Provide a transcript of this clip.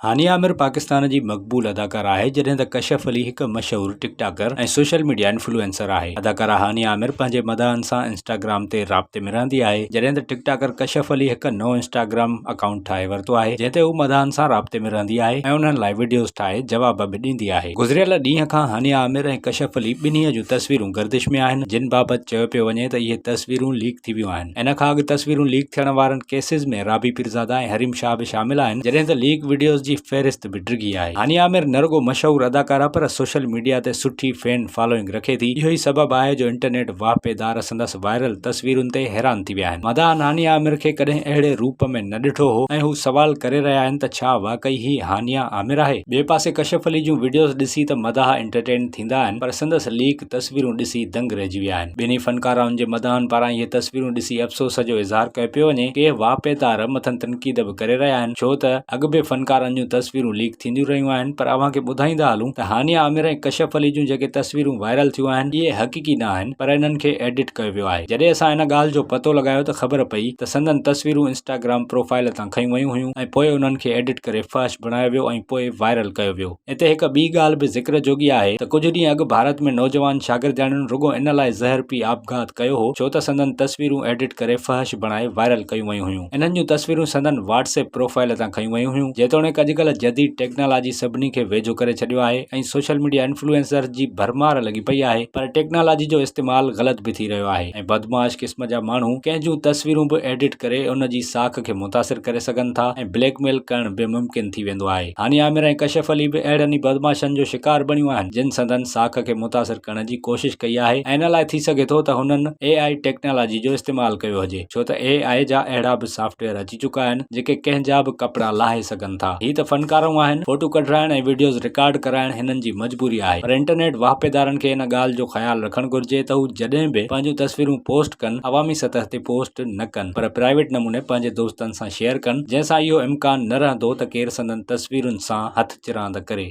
هانيه عامر پاڪستان جي مقبول اداڪاره آهي جڏهن ته ڪشف علي هڪ مشهور ٽڪ ٽاڪر ۽ سوشل ميڊيا انفلوئنسر آهي. اداڪاره هانيه عامر پنهنجي مداحن سان انسٽاگرام تي رابطي ۾ رهندي آهي جڏهن ته ٽڪ ٽاڪر ڪشف علي هڪ نئون انسٽاگرام اڪائونٽ ٺاهي ورتو آهي جنهن تي هو مداحن سان رابطي ۾ رهندي آهي ۽ انهن لاء وڊيوز ٺاهي جواب به ڏيندي آهي. گذريل ڏينهن کان هانيه عامر ۽ ڪشف علي ٻنهي جون تصويرون گردش ۾ آهن جن بابت چيو پيو وڃي ته اهي تصويرون ليڪ ٿي ويون آهن. ان کان اڳ تصويرون ليڪ ٿيڻ وارن ڪيسز ۾ رابي پيرزاده ۽ حريم شاهه به شامل آهن، جڏهن ته ليڪ وڊيوز جي فهرست به ڊگهي آهي. هانيه عامر نه رڳو مشهور اداڪاره پر سوشل ميڊيا تي سٺي فين فالوئنگ رکي ٿي، اهو ئي سبب آهي جو انٽرنيٽ واهپيدار سندس وائرل تصويرن تي حيران ٿي ويا آهن. مداحن هانيه عامر کي ڪڏهن اهڙي روپ ۾ نه ڏٺو هو ۽ هو سوال ڪري رهيا آهن ته ڇا واقعي هي هانيه عامر آهي؟ ٻئي پاسي ڪشف علي جون وڊيوز ڏسي ته مداح انٽرٽين ٿيندا آهن پر سندس ليڪ تصويرون ڏسي دنگ رهجي ويا آهن. ٻنهي فنڪارائن جي مداحن پاران اهي تصويرون ڏسي افسوس جو اظهار ڪيو پيو وڃي. ڪي واهپيدار مٿن تنقيد به ڪري رهيا آهن ڇو ته اڳ به فنڪارن جون تصويرون ليڪ ٿينديون رهيون آهن پر اوهان کي ٻڌائيندا هلون ته هانيه عامر ۽ ڪشف علي جون جيڪي تصويرون وائرل ٿيون آهن اهي حقيقي نه آهن پر انهن کي ايڊٽ ڪيو ويو آهي. جڏهن اسان ان ڳالهه جو پتو لڳايو ته خبر پئي ته سندن تصويرون انسٽاگرام پروفائيل تان کنيون ويون هيون ۽ پوء انهن کي ايڊٽ ڪري فحش بڻايو ويو ۽ پوء وائرل ڪيو ويو. اتي هڪ ٻي ڳالهه به ذڪر جوڳي آهي ته ڪجهه ڏينهن اڳ ڀارت ۾ نوجوان شاگردياڻين رڳو ان لاء زهر پي آپگهات ڪيو هو ڇو ته سندن تصويرون ايڊٽ ڪري فحش بڻائي وائرل ڪيون ويون هيون. انهن جون تصويرون سندن واٽس ايپ پروفائيل تان کنيون ويون هيون. جيتوڻيڪ اڄڪلهه جديد ٽيڪنالاجي سڀني کي ويجهو ڪري ڇڏيو آهي ۽ سوشل ميڊيا انفلوئنسرز جي ڀرمار لڳي پئي آهي پر ٽيڪنالاجي جو استعمال غلط به ٿي رهيو آهي ۽ بدمعاش قسم جا ماڻهو ڪنهن جون تصويرون به ايڊٽ ڪري ان جي ساک کي متاثر ڪري سگهن ٿا ۽ بليڪ ميل ڪرڻ به ممڪن ٿي ويندو آهي. هاني عامر ۽ ڪشف علي به اهڙن ئي بدمعاشن جو شڪار بڻيون آهن، جن سندن ساک کي متاثر ڪرڻ جي ڪوشش ڪئي آهي ۽ ان لاء ٿي سگهي ٿو ته هنن اي آء ٽيڪنالاجي جو استعمال ڪيو هجي، ڇو ته اي آء جا اهڙا به سافٽ ويئر اچي چڪا آهن، جيڪي ڪنهن جا به ڪپڙا لاهي سگهن ٿا. هي ته فنڪارئون آهن، فوٽو ڪڍرائڻ ۽ وڊيوز رڪارڊ ڪرائڻ هنن جي مجبوري آهي، پر انٽرنيٽ واهپيدارن کي ان ڳالهه جو خيال رکڻ گهرجي ته هو جڏهن به پنهنجون تصويرون پوسٽ ڪن، عوامي سطح تي پوسٽ نه ڪن، پر پرائيويٽ نموني پنهنجي دوستن سان شيئر ڪن جنهن سان اهو امڪان نه رهندو ته ڪير سندن تصويرن سان هٿ چراند ڪري.